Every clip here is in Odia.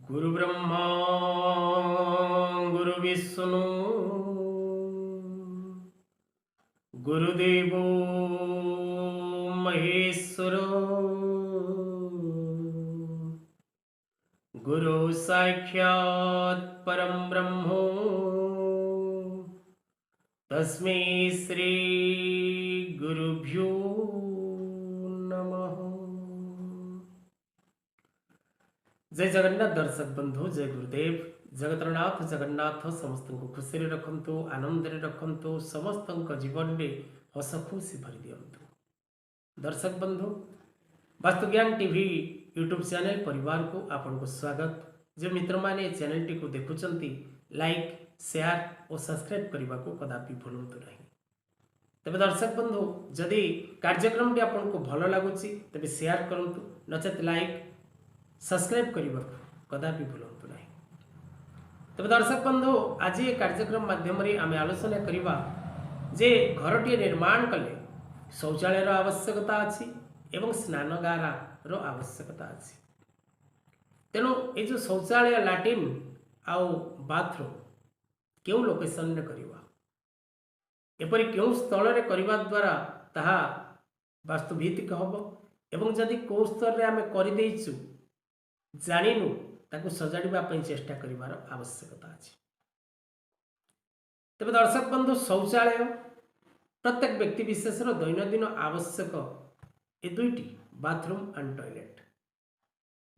ଗୁରୁ ବ୍ରହ୍ମା, ଗୁରୁ ବିଷ୍ଣୁ, ଗୁରୁଦେବ ମହେଶ୍ୱର, ଗୁରୁ ସାକ୍ଷାତ ପରମ ବ୍ରହ୍ମ, ତସ୍ମୈ ଶ୍ରୀ ଗୁରୁଭ୍ୟୋ ନମଃ। ଜୟ ଜଗନ୍ନାଥ ଦର୍ଶକ ବନ୍ଧୁ, ଜୟ ଗୁରୁଦେବ। ଜଗତରନାଥ ଜଗନ୍ନାଥ ସମସ୍ତଙ୍କୁ ଖୁସିରେ ରଖନ୍ତୁ, ଆନନ୍ଦରେ ରଖନ୍ତୁ, ସମସ୍ତଙ୍କ ଜୀବନରେ ହସ ଖୁସି ଭରି ଦିଅନ୍ତୁ। ଦର୍ଶକ ବନ୍ଧୁ, ବାସ୍ତୁଜ୍ଞାନ ଟିଭି ୟୁଟ୍ୟୁବ୍ ଚ୍ୟାନେଲ ପରିବାରକୁ ଆପଣଙ୍କୁ ସ୍ୱାଗତ। ଯେଉଁ ମିତ୍ରମାନେ ଏ ଚ୍ୟାନେଲଟିକୁ ଦେଖୁଛନ୍ତି, ଲାଇକ୍, ସେୟାର ଓ ସବସ୍କ୍ରାଇବ୍ କରିବାକୁ କଦାପି ଭୁଲନ୍ତୁ ନାହିଁ। ତେବେ ଦର୍ଶକ ବନ୍ଧୁ, ଯଦି କାର୍ଯ୍ୟକ୍ରମଟି ଆପଣଙ୍କୁ ଭଲ ଲାଗୁଛି ତେବେ ସେୟାର କରନ୍ତୁ, ନଚେତ୍ ଲାଇକ୍, ସବସ୍କ୍ରାଇବ୍ କରିବାକୁ କଦାପି ଭୁଲନ୍ତୁ ନାହିଁ। ତେବେ ଦର୍ଶକ ବନ୍ଧୁ, ଆଜି ଏ କାର୍ଯ୍ୟକ୍ରମ ମାଧ୍ୟମରେ ଆମେ ଆଲୋଚନା କରିବା ଯେ ଘରଟିଏ ନିର୍ମାଣ କଲେ ଶୌଚାଳୟର ଆବଶ୍ୟକତା ଅଛି ଏବଂ ସ୍ନାନଗାରର ଆବଶ୍ୟକତା ଅଛି। ତେଣୁ ଏ ଯେଉଁ ଶୌଚାଳୟ, ଲାଟ୍ରିନ୍ ଆଉ ବାଥରୁମ୍ କେଉଁ ଲୋକେସନରେ କରିବା, ଏପରି କେଉଁ ସ୍ଥଳରେ କରିବା ଦ୍ୱାରା ତାହା ବାସ୍ତୁଭିତ୍ତିକ ହେବ ଏବଂ ଯଦି କେଉଁ ସ୍ତରରେ ଆମେ କରିଦେଇଛୁ ଜାଣିନୁ, ତାକୁ ସଜାଡ଼ିବା ପାଇଁ ଚେଷ୍ଟା କରିବାର ଆବଶ୍ୟକତା ଅଛି। ତେବେ ଦର୍ଶକ ବନ୍ଧୁ, ଶୌଚାଳୟ ପ୍ରତ୍ୟେକ ବ୍ୟକ୍ତି ବିଶେଷର ଦୈନନ୍ଦିନ ଆବଶ୍ୟକ। ଏ ଦୁଇଟି, ବାଥରୁମ୍ ଆଣ୍ଡ ଟଏଲେଟ୍,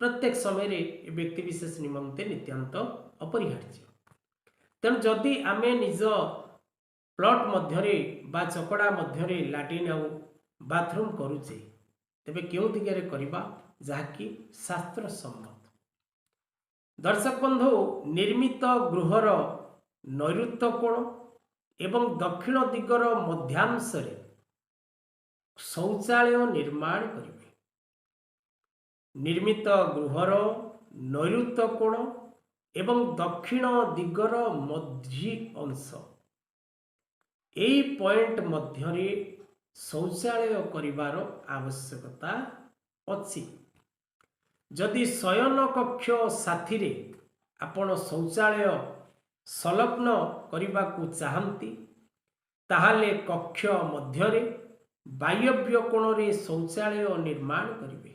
ପ୍ରତ୍ୟେକ ସମୟରେ ଏ ବ୍ୟକ୍ତି ବିଶେଷ ନିମନ୍ତେ ନିତ୍ୟାନ୍ତ ଅପରିହାର୍ଯ୍ୟ। ତେଣୁ ଯଦି ଆମେ ନିଜ ପ୍ଲଟ୍ ମଧ୍ୟରେ ବା ଚକଡ଼ା ମଧ୍ୟରେ ଲାଟ୍ରିନ୍ ଆଉ ବାଥରୁମ୍ କରୁଛେ, ତେବେ କେଉଁ ଦିଗରେ କରିବା ଯାହାକି ଶାସ୍ତ୍ର ସମ୍ମତ? ଦର୍ଶକ ବନ୍ଧୁ, ନିର୍ମିତ ଗୃହର ନୈଋତ୍ୟ କୋଣ ଏବଂ ଦକ୍ଷିଣ ଦିଗର ମଧ୍ୟାଂଶରେ ଶୌଚାଳୟ ନିର୍ମାଣ କରିବେ। ନିର୍ମିତ ଗୃହର ନୈଋତ୍ୟ କୋଣ ଏବଂ ଦକ୍ଷିଣ ଦିଗର ମଝି ଅଂଶ, ଏଇ ପଏଣ୍ଟ ମଧ୍ୟରେ ଶୌଚାଳୟ କରିବାର ଆବଶ୍ୟକତା ଅଛି। ଯଦି ଶୟନ କକ୍ଷ ସାଥିରେ ଆପଣ ଶୌଚାଳୟ ସଂଲଗ୍ନ କରିବାକୁ ଚାହାନ୍ତି, ତାହେଲେ କକ୍ଷ ମଧ୍ୟରେ ବାୟବ୍ୟ କୋଣରେ ଶୌଚାଳୟ ନିର୍ମାଣ କରିବେ।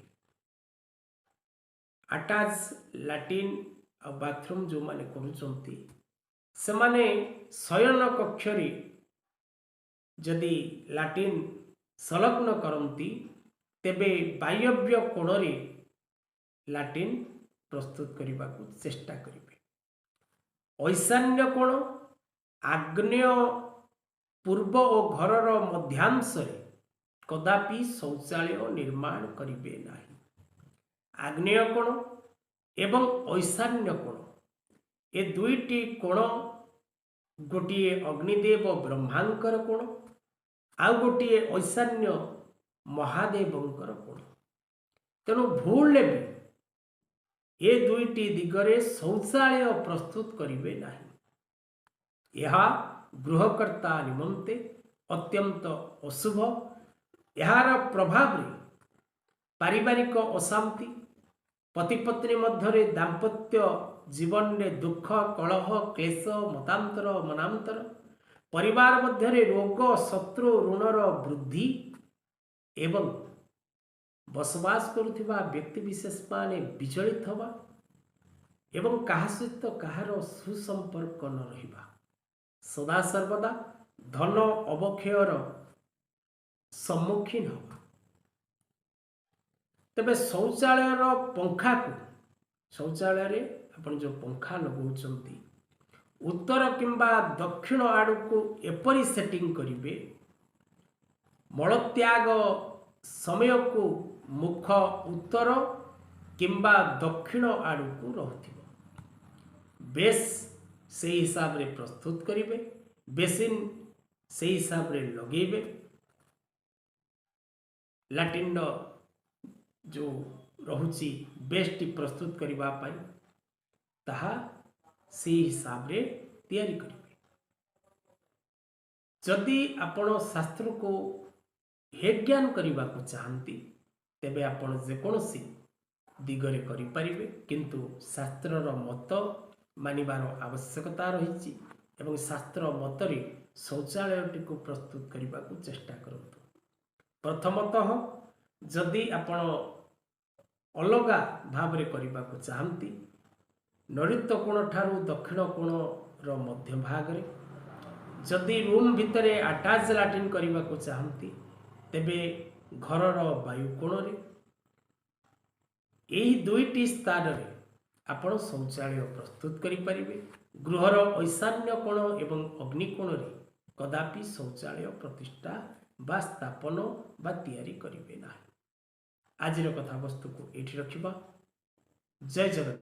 ଆଟାଚ୍ ଲାଟ୍ରିନ୍ ଆଉ ବାଥରୁମ୍ ଯେଉଁମାନେ କରୁଛନ୍ତି, ସେମାନେ ଶୟନ କକ୍ଷରେ ଯଦି ଲାଟ୍ରିନ୍ ସଂଲଗ୍ନ କରନ୍ତି, ତେବେ ବାୟବ୍ୟ କୋଣରେ ଲାଟ୍ରିନ୍ ପ୍ରସ୍ତୁତ କରିବାକୁ ଚେଷ୍ଟା କରିବେ। ଐଶାନ୍ୟ କୋଣ, ଆଗ୍ନେୟ, ପୂର୍ବ ଓ ଘରର ମଧ୍ୟାଂଶରେ କଦାପି ଶୌଚାଳୟ ନିର୍ମାଣ କରିବେ ନାହିଁ। ଆଗ୍ନେୟ କୋଣ ଏବଂ ଐଶାନ୍ୟ କୋଣ, ଏ ଦୁଇଟି କୋଣ ଗୋଟିଏ ଅଗ୍ନିଦେବ ବ୍ରହ୍ମାଙ୍କର କୋଣ, ଆଉ ଗୋଟିଏ ଐଶାନ୍ୟ ମହାଦେବଙ୍କର କୋଣ। ତେଣୁ ଭୁଲରେ ବି ଏ ଦୁଇଟି ଦିଗରେ ଶୌଚାଳୟ ପ୍ରସ୍ତୁତ କରିବେ ନାହିଁ। ଏହା ଗୃହକର୍ତ୍ତା ନିମନ୍ତେ ଅତ୍ୟନ୍ତ ଅଶୁଭ। ଏହାର ପ୍ରଭାବରେ ପାରିବାରିକ ଅଶାନ୍ତି, ପତିପତ୍ନୀ ମଧ୍ୟରେ ଦାମ୍ପତ୍ୟ ଜୀବନରେ ଦୁଃଖ, କଳହ, କ୍ଲେଶ, ମତାନ୍ତର, ମନାନ୍ତର, ପରିବାର ମଧ୍ୟରେ ରୋଗ, ଶତ୍ରୁ, ଋଣର ବୃଦ୍ଧି ଏବଂ ବସବାସ କରୁଥିବା ବ୍ୟକ୍ତି ବିଶେଷମାନେ ବିଚଳିତ ହେବା ଏବଂ କାହା ସହିତ କାହାର ସୁସମ୍ପର୍କ ନ ରହିବା, ସଦାସର୍ବଦା ଧନ ଅବକ୍ଷୟର ସମ୍ମୁଖୀନ ହେବା। ତେବେ ଶୌଚାଳୟର ପଙ୍ଖାକୁ, ଶୌଚାଳୟରେ ଆପଣ ଯେଉଁ ପଙ୍ଖା ଲଗାଉଛନ୍ତି, ଉତ୍ତର କିମ୍ବା ଦକ୍ଷିଣ ଆଡ଼କୁ ଏପରି ସେଟିଂ କରିବେ, ମଳତ୍ୟାଗ ସମୟକୁ ମୁଖ ଉତ୍ତର କିମ୍ବା ଦକ୍ଷିଣ ଆଡ଼କୁ ରହୁଥିବ। ବେସ୍ ସେଇ ହିସାବରେ ପ୍ରସ୍ତୁତ କରିବେ, ବେସିନ୍ ସେଇ ହିସାବରେ ଲଗେଇବେ। ଲାଟ୍ରିନ୍ର ଯେଉଁ ରହୁଛି ବେସ୍ଟି ପ୍ରସ୍ତୁତ କରିବା ପାଇଁ, ତାହା ସେଇ ହିସାବରେ ତିଆରି କରିବେ। ଯଦି ଆପଣ ଶାସ୍ତ୍ରକୁ ହେଜ୍ଞାନ କରିବାକୁ ଚାହାନ୍ତି, ତେବେ ଆପଣ ଯେକୌଣସି ଦିଗରେ କରିପାରିବେ, କିନ୍ତୁ ଶାସ୍ତ୍ରର ମତ ମାନିବାର ଆବଶ୍ୟକତା ରହିଛି ଏବଂ ଶାସ୍ତ୍ର ମତରେ ଶୌଚାଳୟଟିକୁ ପ୍ରସ୍ତୁତ କରିବାକୁ ଚେଷ୍ଟା କରନ୍ତୁ। ପ୍ରଥମତଃ ଯଦି ଆପଣ ଅଲଗା ଭାବରେ କରିବାକୁ ଚାହାନ୍ତି, ନୈଋତ୍ୟ କୋଣ ଠାରୁ ଦକ୍ଷିଣ କୋଣର ମଧ୍ୟଭାଗରେ, ଯଦି ରୁମ୍ ଭିତରେ ଆଟାଚ୍ ଲାଟ୍ରିନ୍ କରିବାକୁ ଚାହାନ୍ତି ତେବେ ଘରର ବାୟୁ କୋଣରେ, ଏହି ଦୁଇଟି ସ୍ଥାନରେ ଆପଣ ଶୌଚାଳୟ ପ୍ରସ୍ତୁତ କରିପାରିବେ। ଗୃହର ଐଶାନ୍ୟ କୋଣ ଏବଂ ଅଗ୍ନିକୋଣରେ କଦାପି ଶୌଚାଳୟ ପ୍ରତିଷ୍ଠା ବା ସ୍ଥାପନ ବା ତିଆରି କରିବେ ନାହିଁ। ଆଜିର କଥାବସ୍ତୁକୁ ଏଇଠି ରଖିବା। ଜୟ ଜଗନ୍ନାଥ।